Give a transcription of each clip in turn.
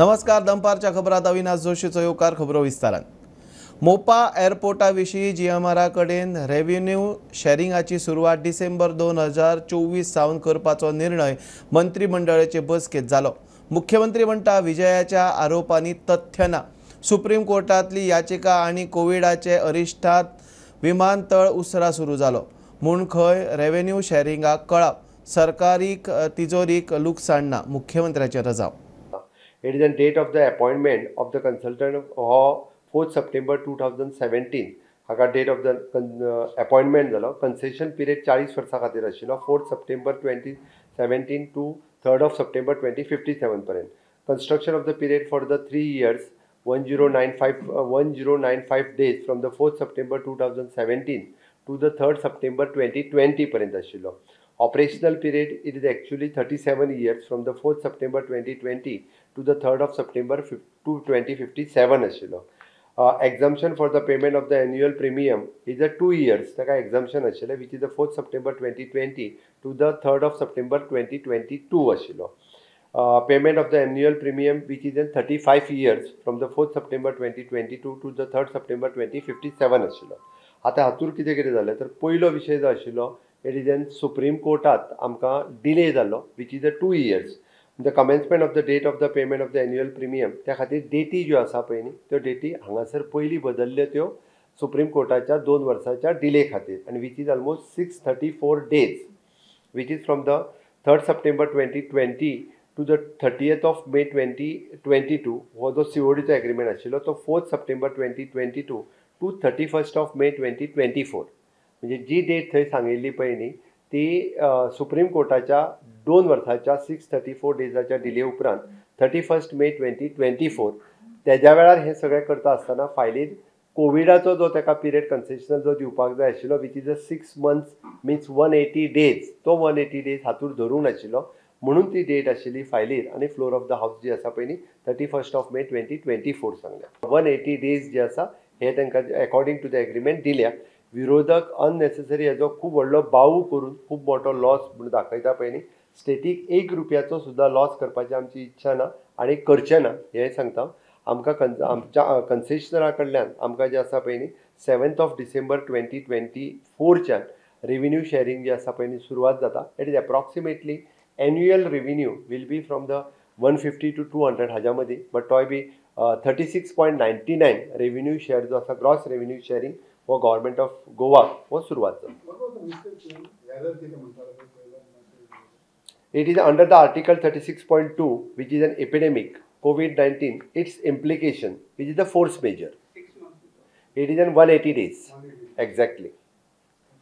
नमस्कार, दनपारच्या खबरात अविनाश जोशीचो येवकार. खबरो विस्तारान. मोपा एअरपोर्टा विशीं जीएमआरा कडेन रेव्हेन्यू शॅरिंगाची सुरवात डिसेंबर 2024 सावन करपाचो निर्णय मंत्रिमंडळाचे बसकेत जालो. मुख्यमंत्री म्हणटा विजयाच्या आरोपांनी तथ्य ना. सुप्रीम कोर्टांतली याचिका आनी कोविडाचे अरिश्टात विमानतळ उसरा सुरू जालो म्हूण खंय रेव्हेन्यू शॅरिंगाक कळाव. सरकारी तिजोरीक लुकसाण ना, मुख्यमंत्र्याचे रजाव. It is a date of the appointment of the consultant हो 4 सप्टेंबर 2017 हाका डेट ऑफ the appointment जालो. कन्सेशन पिरियड 40 वर्सां खातीर आशिल्लो, 4 सप्टेंबर 2017 टू 3 सप्टेंबर 2057 पर्यंत. Construction of the period for the 3 years 1095 days from the 4 September 2017 to the 3 September 2020 पर्यंत आशिल्लो. Operational period it is actually 37 years from the 4 September 2020 to the 3 September 2057 आशिल्लो. Exemption for the payment of the annual premium is a 2 years ताका एक्झाम्पशन आशिल्लें, which is the 4 September 2020 to the 3 September 2022 आशिल्लो. Payment of the annual premium which is in 35 years from the 4 September 2022 to the 3 September 2057 आशिल्लो. आतां हातूर कितें कितें जालें तर पयलो विशय जो आशिल्लो it is N supreme कोर्टात आमकां डिले जालो which is a 2 years. The commencement of the date of the payment of the annual premium त्या खातीर डेटी ज्यो आसा पळय न्ही त्यो डेटी हांगासर पयलीं बदल्ल्यो त्यो सुप्रीम कोर्टाच्या 2 वर्साच्या डिले खातीर, आनी which is almost 634 days which is from the 3 September 2020 to the 30th of May 2022. हो जो सीओडीचो एग्रीमेंट आशिल्लो तो 4 सप्टेंबर 2022 टू 31 ऑफ मे 2024. म्हणजे जी डेट थंय सांगिल्ली पळय न्ही ती सुप्रीम कोर्टाच्या 2 वर्साच्या 634 डेजाच्या डिले उपरांत 31 मे 2024 तेज्या वेळार हें सगळें करता आसतना फायलीन कोविडाचो जो ताका पिरियड कन्सेशनल जो दिवपाक जाय आशिल्लो which is a 6 months means 180 days, तो 180 डेज हातूर धरूंक नाशिल्लो म्हणून ती डेट आशिल्ली फायलीर आनी फ्लोर ऑफ the house जी आसा पळय न्ही 31 ऑफ मे 2024 सांगल्या. 180 डेज जे आसा हे तांकां अकॉर्डिंग टू the agreement दिल्या. विरोधक अननेसेसरी हेजो खूब व्हडलो बाऊ करून खूब मोठो लॉस म्हणून दाखयता पळय न्ही, स्टेटीक 1 रुपयाचो सुद्दां लॉस करपाची आमची इच्छा ना आनी करचें ना हें सांगता. आमकां आमच्या कन्सेशनरा कडल्यान आमकां जें आसा पळय न्ही 7 डिसेंबर 2024च्यान रेव्हेन्यू शॅरिंग जें आसा पळय न्ही सुरवात जाता. It is approximately annual revenue will be from the 150 to 200 हाज्या मदीं, बट तोय बी 36.99 रेव्हेन्यू शेअर जो आसा ग्रॉस रेव्हेन्यू शॅरिंग हो गव्हर्मेंट ऑफ गोवा हो सुरवात जाता. It is under the article 36.2 which is an epidemic COVID-19, its implication which is the force majeure. It is in 180 days exactly.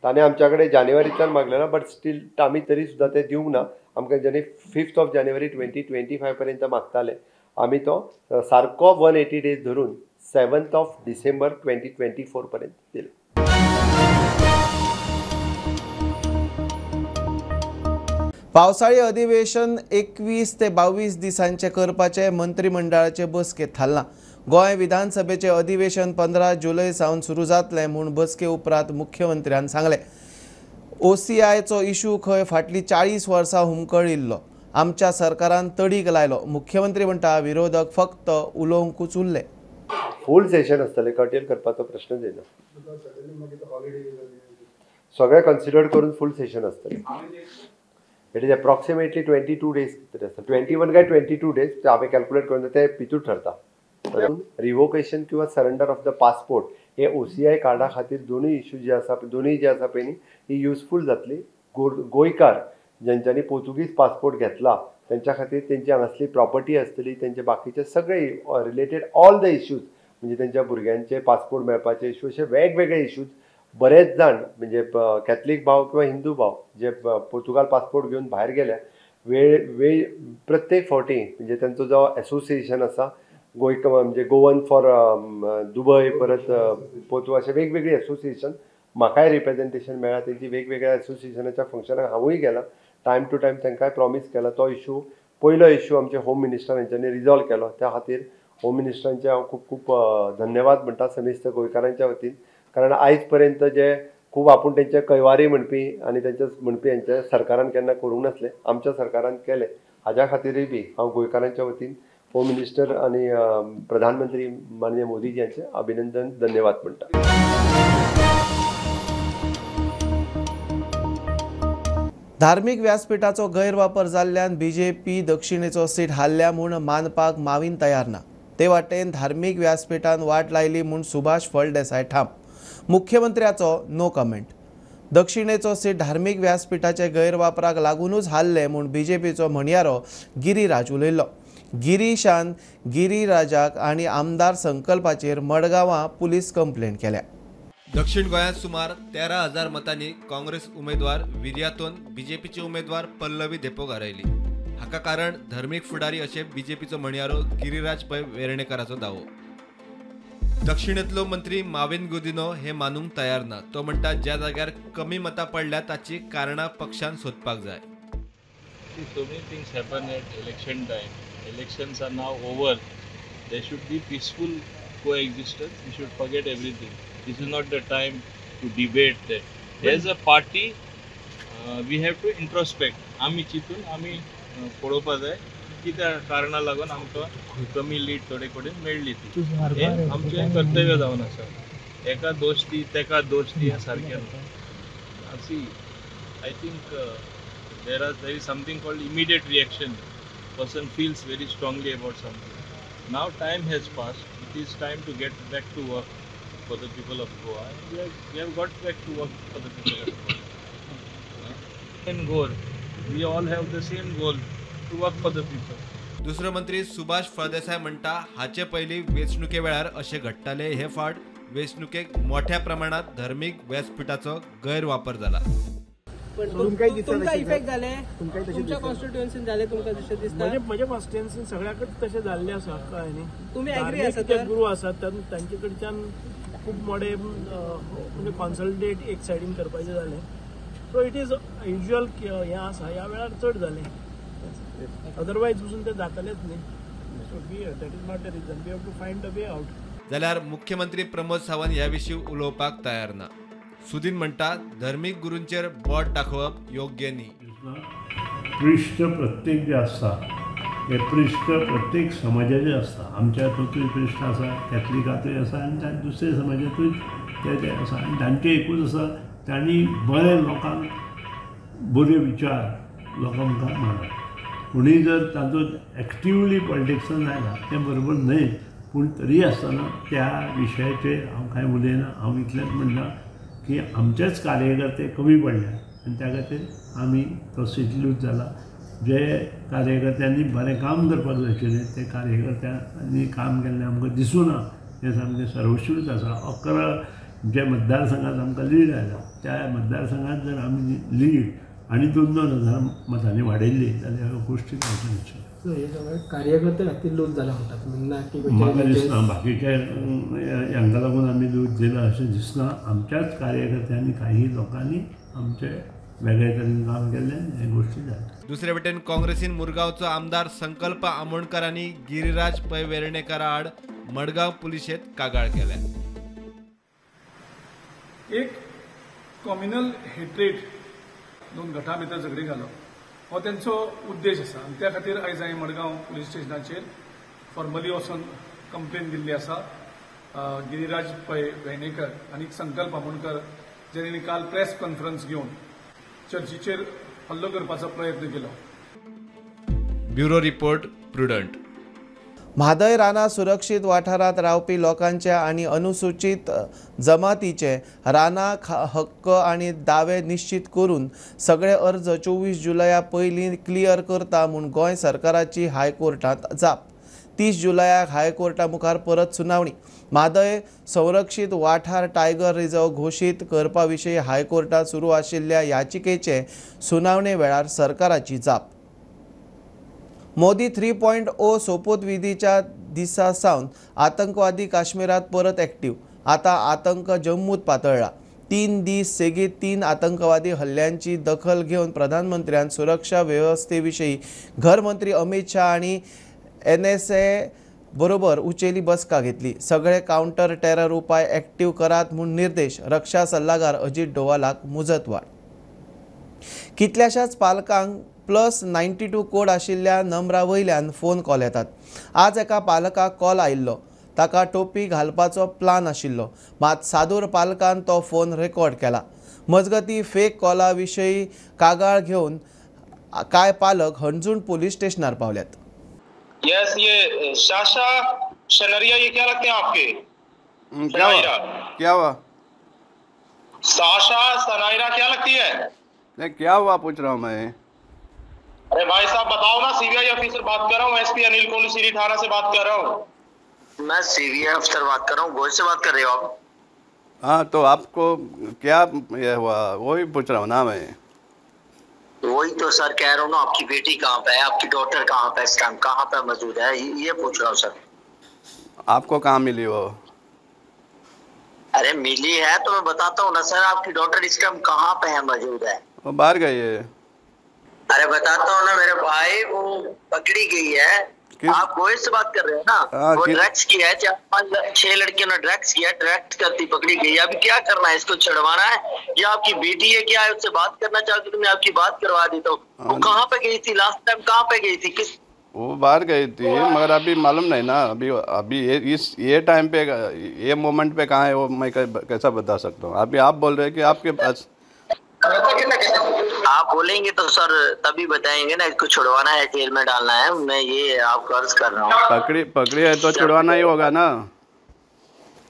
ताणें आमच्या कडेन जानेवारीच्यान मागलेलो बट स्टील आमी तरी सुद्दां ते दिवंक ना. आमकां जेणे 5 जानेवारी 2025 पर्यंत मागताले, आमी तो सारको 180 डेज धरून 7 डिसेंबर 2024 पर्यंत दिले. पावसाळी अधिवेशन 21 ते 22 दिसांचे करपाचे मंत्रिमंडळाचे बसकेत थारलां. गोंय विधानसभेचे अधिवेशन 15 जुलय सावन सुरू जातलें म्हूण बसके उपरांत मुख्यमंत्र्यान सांगलें. ओसीआयचो इशू खंय फाटलीं 40 वर्सां हुमकळिल्लो, आमच्या सरकारान तडीक लायलो. मुख्यमंत्री म्हणटा विरोधक फक्त उलोवंकूच उरले. फूल सेशन आसतलें, कर्टेल करपाचो प्रश्नच येना. सगळें कन्सिडर करून फूल सेशन आसतलें. It is approximately 22 days तरी आसता, 21 काय 22 डेज ते हांवें कॅल्क्युलेट करून ते भितूर ठरता. रिवोकेशन किंवा सरेंडर ऑफ the passport हे ओसीआय कार्डा खातीर दोनूय इश्यू जे आसा, दोनूय जे आसा पळय न्ही ही युजफूल जातली. गोंयकार ज्यांच्यांनी पोर्तुगीज पासपोर्ट घेतला तेंच्या खातीर तेंची हांगासली प्रॉपर्टी आसतली, तेंचे बाकीचे सगळे रिलेटेड ऑल the issues म्हणजे तेंच्या भुरग्यांचे पासपोर्ट मेळपाचे इश्यू, अशे वेगवेगळे इश्यूज बरेच जाण म्हणजे कॅथलीक भाव किंवा हिंदू भाव जे पोर्तुगाल पासपोर्ट घेवन भायर गेल्या वेळ वेळ प्रत्येक फावटी म्हणजे तेंचो जो एसोसिएशन आसा गोंय म्हणजे गोवन फॉर दुबय परत पोर्तुगाल अशे वेगवेगळी एसोसिएशन म्हाकाय रिप्रेजेंटेशन मेळ्ळा तेंची वेगवेगळ्या एसोसिएशनाच्या फंक्शनाक हांवूय गेला. टायम टू टायम तांकांय प्रॉमीस केला. तो इशू पयलो इशू आमचे होम मिनिस्टर हेंच्यांनी रिजॉल्व केलो, त्या खातीर होम मिनिस्टरांचे हांव खूब खूब धन्यवाद म्हणटा समेस्त गोंयकारांच्या वतीन. कारण आयज पर्यंत जे खूब आपूण तेंचे कैवारी म्हणपी आनी तेंचे म्हणपी हेंच्या सरकारान केन्ना करूंक नासलें, आमच्या सरकारान केलें. हाज्या खातीरूय बी हांव गोंयकारांच्या वतीन होम मिनिस्टर आनी प्रधानमंत्री माननीय मोदीजी यांचे अभिनंदन धन्यवाद म्हणटा. धार्मिक व्यासपीठाचो गैरवापर जाल्ल्यान बीजेपी दक्षिणेचो सीट हाल्ल्या म्हूण मानपाक मावीन तयार ना. ते वाटेन धार्मिक व्यासपीठान वाट लायली म्हूण सुभाष फळदेसाय ठाम. मुख्यमंत्र्याचो नो कमेंट. दक्षिणेचो सीट धार्मिक व्यासपीठाचे गैरवापराक लागूनच हाल्ले म्हूण बीजेपीचो म्हणयारो गिरीराज उलयलो. गिरीशान गिरीराजाक आनी आमदार संकल्पाचेर मडगांवां पुलीस कंप्लेंट केल्या. दक्षिण गोंयांत सुमार 13,000 मतांनी काँग्रेस उमेदवार विर्यातोन बीजेपीचे उमेदवार पल्लवी धेंपोक हरयली. हाका कारण धर्मीक फुडारी अशें बीजेपीचो म्हणयारो गिरीराज पै वेर्णेकाराचो दावो. दक्षिणेंतलो मंत्री माविन गुदिनो हे मानूंक तयार ना. तो म्हणटा ज्या जाग्यार कमी मतां पडल्या ताची कारणां पक्षान सोदपाक जाय. So many things happen at election time. Elections are now over. There should be peaceful coexistence. We should forget everything. This is not the time to debate that. As a party, we have to introspect. आमी चिंतून आमी पळोवपा जाय की त्या कारणा लागून आमकां कमी लीड थोडे कडेन मेळ्ळी ती. हें आमचें कर्तव्य जावन आसा. एका दोश दी तेका दोश दी हें सारकें न्हू. See, I think there is something called immediate reaction. Person feels very strongly about something. Now time has passed. It is time to get back to work for the people of Goa. And we have got back to work for the people of Goa. Same goal. We all have the same goal to work for the people. दुसरो मंत्री सुभाष फळदेसाय म्हणटा हाचे पयलीं वेंचणुके वेळार अशें घडटाले. हे फावट वेंचणुकेक मोठ्या प्रमाणात धर्मीक व्यासपीठाचो गैरवापर जाला. तुमकां इफेक्ट जाले तुमच्या कॉन्स्टिट्युएन्सीन जाले तुमकां जशें दिसता? म्हज्या कॉन्स्टिट्युएन्सीन सगळ्याकच तशें जाल्लें आसा. कळ्ळें न्ही? तुमी एग्री आसा तर? गुरू आसात तांचे कडच्यान खूब मोडे म्हणजे कॉन्सल्टेट एक सायडीन करपाचें जालें. सो it is usual हें आसा. ह्या वेळार चड जालें, अदरवायज वचून तें जातालेंच न्ही. So we that is not the reason. We have to find a way out. जाल्यार मुख्यमंत्री प्रमोद सावंत ह्या विशीं उलोवपाक तयार ना. सुदीन म्हणटा धर्मीक गुरूंचेर बोट दाखोवप योग्य न्ही. पृष्ठ प्रत्येक जे आसता हे पृष्ठ प्रत्येक समाजाचे आसता. आमच्या हातूंतूय पृष्ठ आसा, कॅथलिकांतूय आसा आनी दुसऱ्या समाजांतूय ते आसा. आनी तांचें एकूच आसा, तांणी बरे लोकांक बरे विचार लोकां मुखार मांडप. कोणीय जर तातूंत एक्टिवली पॉलिटिक्सान आयला तें बरोबर न्हय, पूण तरी आसतना त्या विशयाचेर हांव कांय उलयना. हांव इतलेंच म्हणटा की आमचेच कार्यकर्ते कमी पडल्या आनी त्या खातीर आमी तो सीट लूज जाला. जे कार्यकर्त्यांनी बरें काम करपाक जाय आशिल्लें ते कार्यकर्त्यांनी काम केल्लें आमकां दिसूना. हें सामकें सर्वश्रूत आसा. 11 जे मतदारसंघात आमकां लीड आयला त्या मतदारसंघात जर आमी लीड आनी 2-2 हजार मतांनी वाडयल्ली जाल्यार ह्यो गोश्टी जावच्यो नाशिल्ल्यो. कार्यकर्ते खातीर लूज जाला म्हणटा तुमी? ना की म्हाका दिसना बाकीच्या हांकां लागून आमी लूज दिला अशें दिसना. आमच्याच कार्यकर्त्यांनी काही लोकांनी आमचे वेगळे तरेन काम केल्लें हे गोश्टी जाल्या. दुसरे वटेन काँग्रेसीन मुरगांवचो आमदार संकल्प आमोणकर आनी गिरीराज पै वेर्णेकारा आड मडगांव पुलिशेंत कागाळ केल्या. एक कॉम्युनल हेट्रेड दोन गटां भितर झगडी घालप हो तेंचो उद्देश आसा आनी त्या खातीर आयज हांवें मडगांव पुलीस स्टेशनाचेर फॉर्मली वचून कंप्लेन दिल्ली आसा. गिरीराज पै वेर्णेकर आनी संकल्प आमोणकर जेणे काल प्रेस कॉन्फरन्स घेवन चर्चीचेर हल्लो करपाचो प्रयत्न केलो. Bureau report, Prudent. Mhadei रानां सुरक्षीत वाठारांत रावपी लोकांचे आनी अनुसूचित जमातीचे रानां हक्क आनी दावे निश्चित करून सगळे अर्ज 24 जुलया पयलीं क्लियर करता म्हूण गोंय सरकाराची हायकोर्टांत जाप. 30 जुलयाक हायकोर्टा मुखार परत सुनावणी. म्हादय संरक्षीत वाठार टायगर रिझर्व घोशीत करपा विशीं हायकोर्टांत सुरू आशिल्ल्या याचिकेचे सुनावणे वेळार सरकाराची जाप. मोदी 3.0 सोपूतविधीच्या दिसा सावन आतंकवादी काश्मीरात परत एक्टिव. आता आतंक जम्मूत पातळ्ळा. 3 दीस सेगीत 3 आतंकवादी हल्ल्यांची दखल घेवन प्रधानमंत्र्यान सुरक्षा वेवस्थेविशीं घरमंत्री अमित शाह आनी NSA बरोबर उचेली बसका घेतली. सगळे काउंटर टेरर उपाय एक्टिव करात म्हूण निर्देश. रक्षा सल्लागार अजित डोवालाक मुजतवाड. कितल्याशाच पालकांक +92 कोड आशिल्ल्या नंबरा वयल्यान फोन कॉल येतात. आज एका पालकाक कॉल आयिल्लो. ताका टोपी घालपाचो प्लान आशिल्लो, मात सादूर पालकान तो फोन रेकॉर्ड केला. मजगती फेक कॉला विशीं कागाळ घेवन कांय पालक हणजूण पुलीस स्टेशनार पावल्यात. यस, ये शाशा शनरिया ये क्या लगते हैं आपके? क्या हुआ? क्या हुआ? साशा सनायरा क्या लगती है? नहीं, क्या हुआ पूछ रहा हूँ मैं. अरे भाई साहब बताओ ना, सीबीआई ऑफिसर बात कर रहा हूँ, एसपी अनिल कोहली सिटी थाना से बात कर रहा हूँ. मैं सीबीआई अफसर बात कर रहा हूँ. गोयल से बात कर रहे हो आप? हाँ, तो आपको क्या ये हुआ वही पूछ रहा हूँ ना मैं. वही तो सर कह रहा हूँ ना, आपकी बेटी कहाँ पे है, आपकी डॉटर कहाँ पे इस टाइम कहाँ पे मौजूद है, ये पूछ रहा हूँ सर. आपको कहाँ मिली वो? अरे मिली है तो मैं बताता हूँ ना सर, आपकी डॉटर इस टाइम कहाँ पे है मौजूद है? वो बाहर गई है. अरे बताता हूँ ना मेरे भाई, वो पकड़ी गई है. आप गोयल से बात कर रहे हो ना? वो ड्रग्स की है, 4 5 6 लड़कियों ने ड्रग्स किया, ड्रग्स करती पकड़ी गई. अभी क्या करना है, इसको छुड़वाना है या आपकी बेटी है क्या है, उससे बात करना चाहती तो मैं आपकी बात करवा देता हूँ. वो कहाँ पे गई थी लास्ट टाइम, कहाँ पे गई थी? किस वो बाहर गई थी, मगर अभी मालूम नहीं ना. अभी अभी ये इस ये टाइम पे ये मोमेंट पे कहाँ है वो मैं कैसा बता सकता हूँ? अभी आप बोल रहे हैं कि आपके पास. आप बोलेंगे तो सर तभी बताएंगे ना, इसको छुड़वाना है, जेल में डालना है. मैं ये आपको अर्ज कर रहा हूँ. पकड़ी पकड़ी है तो छुड़वाना ही होगा ना.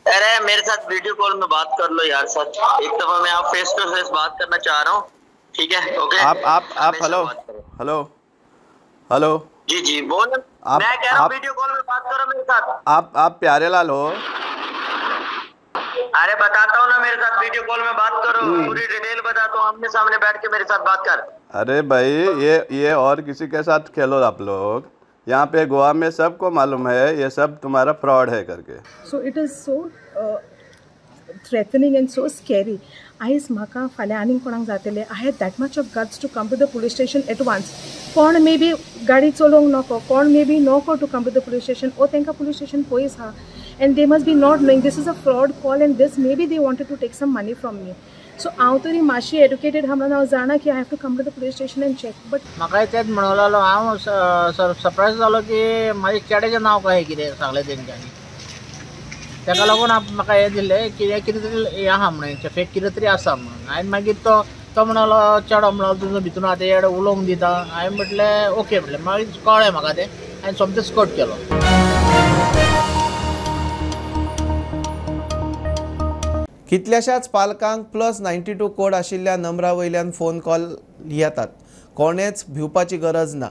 अरे मेरे साथ वीडियो कॉल में बात कर लो यार सर, एक दफा मैं आप फेस टू फेस बात करना चाह रहा हूँ. ठीक है, ओके. आप आप आप हेलो हेलो हेलो. जी जी बोल. मैं कह रहा हूँ वीडियो कॉल में बात करो मेरे साथ. आप प्यारे लाल हो? अरे बताता हूँ ना, मेरे साथ वीडियो कॉल में बात करो, पूरी डिटेल बताता हूँ, आमने सामने बैठ के मेरे साथ बात कर. अरे भाई ये और किसी के साथ खेलो आप लोग. यहाँ पे गोवा में सबको मालूम है ये सब तुम्हारा फ्रॉड है करके. So it is so threatening and so scary. आयज म्हाका फाल्यां आनीक कोणाक जातलें, I had that much of guts to come to the police station at once. कोण मे बी गाडी चलोवंक नको, कोण मे बी नको to come to the police station, ओ तांकां पुलीस स्टेशन पयस आहा and they must be not knowing this is a fraud call and this maybe they wanted to take some money from me. So हांव तरी मातशी educated आहा म्हणून हांव जाणा की I have to come to the police station and check. But म्हाकाय तेंच म्हणूंक लागलो. हांव सरप्रायज जालो की म्हाज्या चेड्याचें नांव कशें कितें सांगलें तेंच्यांनी. ताका लागून म्हाका हें दिलें की हें कितें तरी हें आहा म्हणून, फेक कितें तरी आसा म्हणून. हांवें मागीर तो तो म्हणलो चेडो म्हणलो तुजो भितून आतां येडो उलोवंक दिता. हांवें म्हटलें ओके म्हटलें. मागीर कळ्ळें म्हाका तें, हांवें सोमतेंच कट केलो. कितल्याशाच पालकांक +92 कोड आशिल्ल्या नंबरा वयल्यान फोन कॉल येतात. कोणेच भिवपाची गरज ना.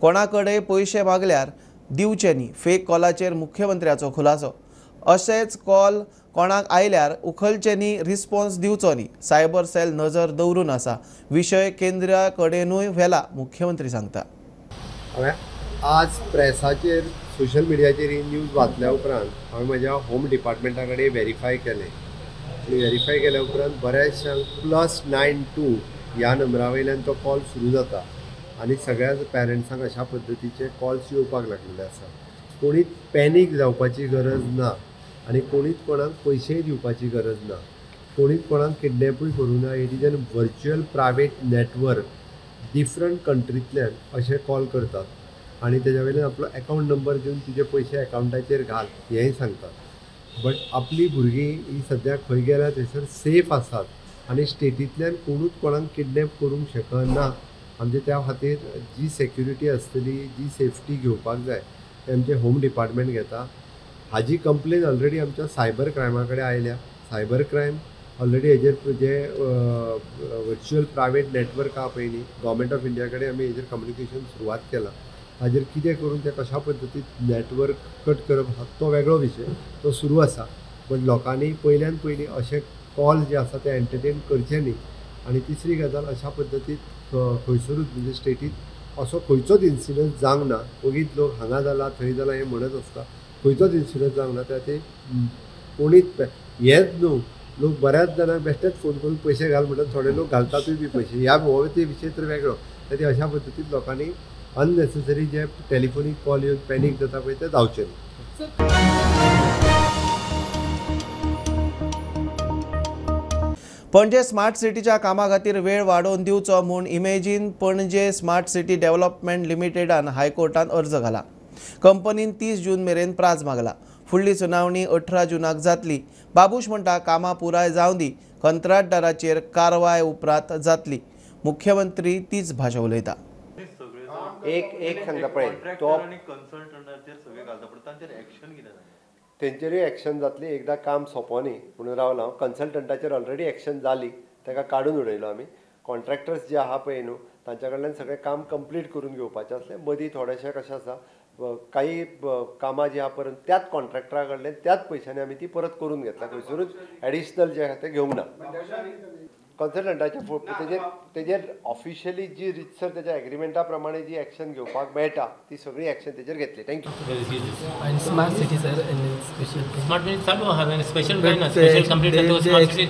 कोणा कडेन पयशे मागल्यार दिवचे न्ही. फेक कॉलाचेर मुख्यमंत्र्याचो खुलासो. अशेच कॉल कोणाक आयल्यार उखलचे न्ही, रिस्पॉन्स दिवचो न्ही. सायबर सेल नजर दवरून आसा. विशय केंद्रा कडेनूय व्हेला, मुख्यमंत्री सांगता. हांवें आज प्रेसाचेर सोशल मिडियाचेर ही न्यूज वाचल्या उपरांत हांवें म्हज्या होम डिपार्टमेंटा कडेन वेरीफाय केलें. आनी वेरीफाय केल्या उपरांत बऱ्याचशांक +92 ह्या नंबरा वयल्यान तो कॉल सुरू जाता आनी सगळ्या पेरंट्सांक अशा पद्दतीचे कॉल्स येवपाक लागिल्ले आसा. कोणीच पॅनीक जावपाची गरज ना आनी कोणीच कोणाक पयशेय दिवपाची गरज ना, कोणीच कोणाक किडनॅपूय करूं ना. It is an virtual private network, different कंट्रींतल्यान अशे कॉल करतात आनी तेज्या वयल्यान आपलो एकावंट नंबर दिवन तुजे पयशे एकावंटाचेर घाल हेंय सांगतात. बट आपली भुरगीं ही सद्याक खंय गेल्या थंयसर सेफ आसात आनी स्टेटींतल्यान कोणूच कोणाक किडनॅप करूंक शकना. आमचे त्या खातीर जी सेक्युरिटी आसतली, जी सेफ्टी घेवपाक जाय ते आमचें होम डिपार्टमेंट घेता. हाजी कंप्लेन ऑलरेडी आमच्या सायबर क्रायमा कडेन आयल्या. सायबर क्रायम ऑलरेडी हेजेर जे वर्च्युअल प्रायवेट नेटवर्क आहा पळय न्ही, गव्हर्मेंट ऑफ इंडिया कडेन आमी हेजेर कम्युनिकेशन सुरवात केलां. हाजेर कितें करून ते कशा पद्दतीन नेटवर्क कट करप तो वेगळो विशय, तो सुरू आसा. बट लोकांनी पयल्यान पयलीं अशे कॉल जे आसा ते एंटरटेन करचे न्ही. आनी तिसरी गजाल, अशा पद्दतीन खंयसरूच म्हणजे स्टेटींत असो खंयचोच इन्सिडंट जावंक ना. वगीत लोक हांगा जाला थंय जाला हें म्हणत आसता, खंयचोच इन्सिडंट जावंक ना. त्या खातीर कोणीच हेंच न्हू, लोक बऱ्याच जाणांक बेश्टेच फोन करून पयशे घाल म्हणटात, थोडे लोक घालतातूय बी पयशे. ह्या हो ते विशय तर वेगळो. त्या खातीर अशा पद्दतीन लोकांनी अननेसेसरी जे टेलिफोनीक कॉल येवन पॅनीक जाता पळय ते जावचें न्ही. पणजे स्मार्ट सिटीच्या कामा खातीर वेळ वाडोवन दिवचो म्हूण Imagine Panaji smart city development लिमिटेडान हायकोर्टान अर्ज घाला. कंपनीन 30 जून मेरेन प्राज मागला. फुडली सुनावणी 18 जूनाक जातली. बाबूश म्हणटा कामां पुराय जावं दी, कंत्राटदाराचेर कारवाय उपरांत जातली. मुख्यमंत्री तीच भाशा उलयता. एक एक सांगता पळय तो तेंचेरूय एक्शन जातली. एकदां काम सोंपोनी म्हणून रावला हांव. कन्सल्टंटाचेर ऑलरेडी एक्शन जाली, ताका काडून उडयलो आमी. कॉन्ट्रॅक्टर्स जे आहा पळय न्हू तांच्या कडल्यान सगळें काम कंप्लीट करून घेवपाचें आसलें. मदीं थोडेशें कशें आसा काही कामां जी आहा परत त्याच कॉन्ट्रॅक्टरा कडल्यान त्याच पयशांनी आमी ती परत करून घेतला, खंयसरूच एडिशनल जें आहा तें घेवंक ना. कन्सल्टंटाचे तेजेर ऑफिशियली जी रितसर तेच्या एग्रीमेंटा प्रमाणे जी एक्शन घेवपाक मेळटा ती सगळी एक्शन तेजेर घेतली. Thank you. आनी smart city sir, smart city चालू आहा, स्पेशल काय ना, स्पेशल कंप्लीट जाता स्मार्ट सिटी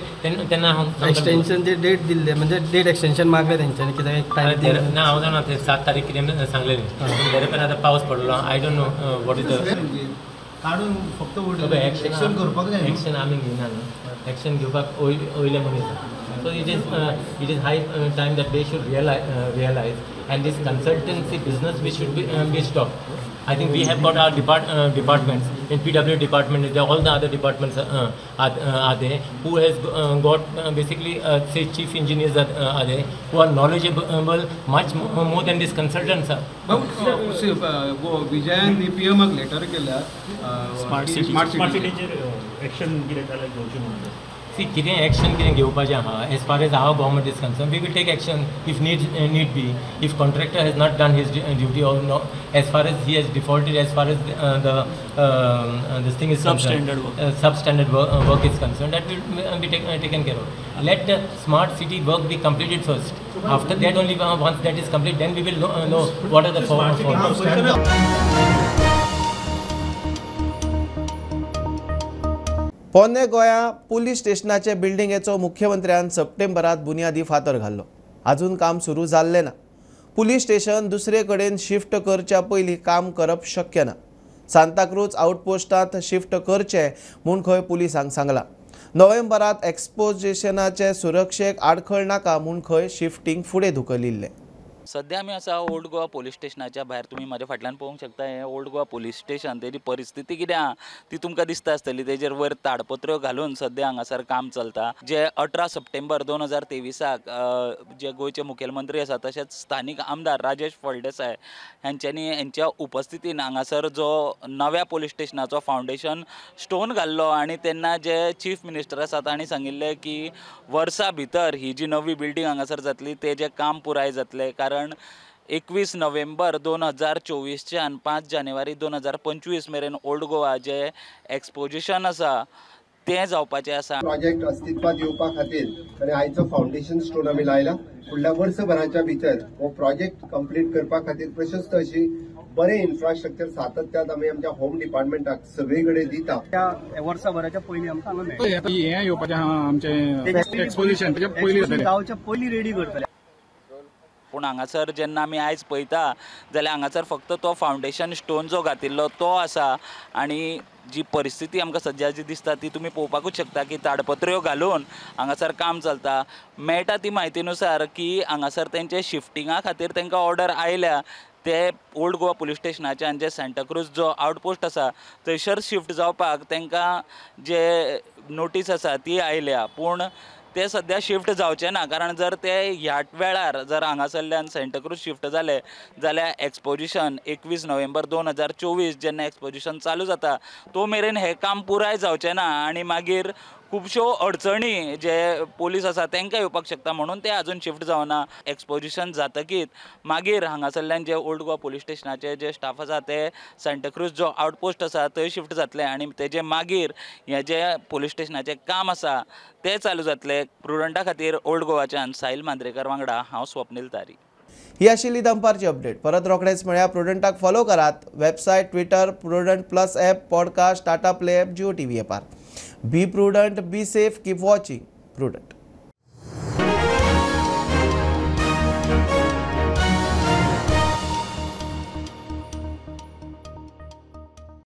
तेन्ना हांव एक्सटेंशन जे डेट दिल्ले म्हणजे डेट एक्सटेंशन मागले तेंच्यांनी कित्याक एक टायम ना. हांव जाणा ते 7 तारीख कितें सांगलेलें, बरें पण आतां पावस पडलो. I don't know what is the काडून फक्त एक्शन करपाक जाय. एक्शन आमी घेयना न्हू, एक्शन घेवपाक वयले मनीस. So it is high time that they should realize, and this consultancy business we should be stopped. I think we have got our departments in PW department is there, all the other departments are there, who has got basically say chief engineers are there, who are knowledgeable much more than these consultants are. Vijayan PM letter केल्या smart city action कितें जाल्यार घेवचें म्हणून. See, कितें action कितें घेवपाचें आहा as far as our government is concern, we will take action if need be. If contractor has not done his duty or no, as far as he has defaulted, as far as the this thing is substandard work is concerned, that will be taken care of. Let the smart city work be completed first. After that only, once that is complete, then we will know what are the forms. पोन्ने गोंया police स्टेशनाचे बिल्डिंगेचो मुख्यमंत्र्यान सप्टेंबरात बुन्यादी फातर घाल्लो. अजून काम सुरू जाल्लें ना. Police station दुसरे कडेन शिफ्ट करच्या पयलीं काम करप शक्य ना. सांताक्रूज आउटपोस्टांत शिफ्ट करचें म्हूण खंय पुलिसांक सांगलां. नोव्हेंबरात एक्सपोजिशनाचे सुरक्षेक आडखळ नाका म्हूण खंय शिफ्टींग फुडें धुकलिल्लें. सध्या आमी आसा ओल्ड गोवा पोलीस स्टेशनाच्या भायर. तुमी म्हाज्या फाटल्यान पळोवंक शकता हें ओल्ड गोवा पोलीस स्टेशन. तेजी परिस्थिती कितें आहा ती तुमकां दिसता आसतली. तेजेर वयर ताडपत्र्यो घालून सध्या हांगासर काम चलता. जे 18 सप्टेंबर 2023 जे गोंयचे मुखेलमंत्री आसा तशेंच स्थानीक आमदार राजेश फळदेसाय हांच्यांनी हेंच्या उपस्थितीन हांगासर जो नव्या पोलीस स्टेशनाचो फावंडेशन स्टोन घाल्लो आनी तेन्ना जे चीफ मिनिस्टर आसा तांणी सांगिल्लें की वर्सा भितर ही जी नवी बिल्डींग हांगासर जातली तेजें काम पुराय जातलें. कारण 21 नोव्हेंबर 2024च्यान 5 जानेवारी 2025 मेरेन ओल्ड गोवा जे एक्सपोजिशन आसा तें जावपाचें आसा. प्रोजेक्ट अस्तित्वात येवपा खातीर आनी आयचो फावंडेशन स्टोन आमी लायला. फुडल्या वर्सभराच्या भितर हो प्रोजेक्ट कंप्लीट करपा खातीर प्रशस्त अशी बरें इन्फ्रास्ट्रक्चर सातत्यात आमी आमच्या होम डिपार्टमेंटाक सगळे कडेन दिता. त्या वर्सभराच्या पयलीं आमकां हांगा मेळटा. हें येवपाचें आहा आमचें एक्सपोजिशन जावच्या पयलीं रेडी करतले. पूण हांगासर जेन्ना आमी आयज पळयता जाल्यार हांगासर फक्त तो फावंडेशन स्टोन जो घातिल्लो तो आसा आनी जी परिस्थिती आमकां सद्या जी दिसता ती तुमी पळोवपाकूच शकता की ताडपत्र्यो घालून हांगासर काम चलता. मेळटा ती म्हायतीनुसार की हांगासर तेंचे शिफ्टिंगा खातीर तांकां ऑर्डर आयल्या ते ओल्ड गोवा पोलीस स्टेशनाच्यान जे सांताक्रूज जो आउटपोस्ट आसा थंयसर शिफ्ट जावपाक तांकां जे नोटीस आसा ती आयल्या. पूण ते सद्या शिफ्ट जावचे ना, कारण जर ते ह्या वेळार जर हांगासरल्यान सांताक्रूज शिफ्ट जाले जाल्यार एक्सपोजिशन 21 नोव्हेंबर 2024 जेन्ना एक्सपोजिशन चालू जाता तो मेरेन हें काम पुराय जावचें ना आनी मागीर खुबश्यो अडचणी जे पोलीस आसा तांकां येवपाक शकता म्हणून ते अजून शिफ्ट जावना. एक्सपोजिशन जातकीच मागीर हांगासरल्यान जे ओल्ड गोवा पोलीस स्टेशनाचे जे स्टाफ आसा ते सांताक्रूज जो आउटपोस्ट आसा थंय शिफ्ट जातले आनी तेजे मागीर हे जे पोलीस स्टेशनाचें काम आसा तें चालू जातलें. प्रुडंटा खातीर ओल्ड गोवाच्यान साहिल मांद्रेकर वांगडा हांव स्वप्नील तारी. ही आशिल्ली दनपारची अपडेट. परत रोखडेच मेळया. प्रुडंटाक फॉलो करात. Website, Twitter, Prudent plus app, podcast, Tata play app, Jio TV ऍपार. Be prudent, be safe, keep watching Prudent.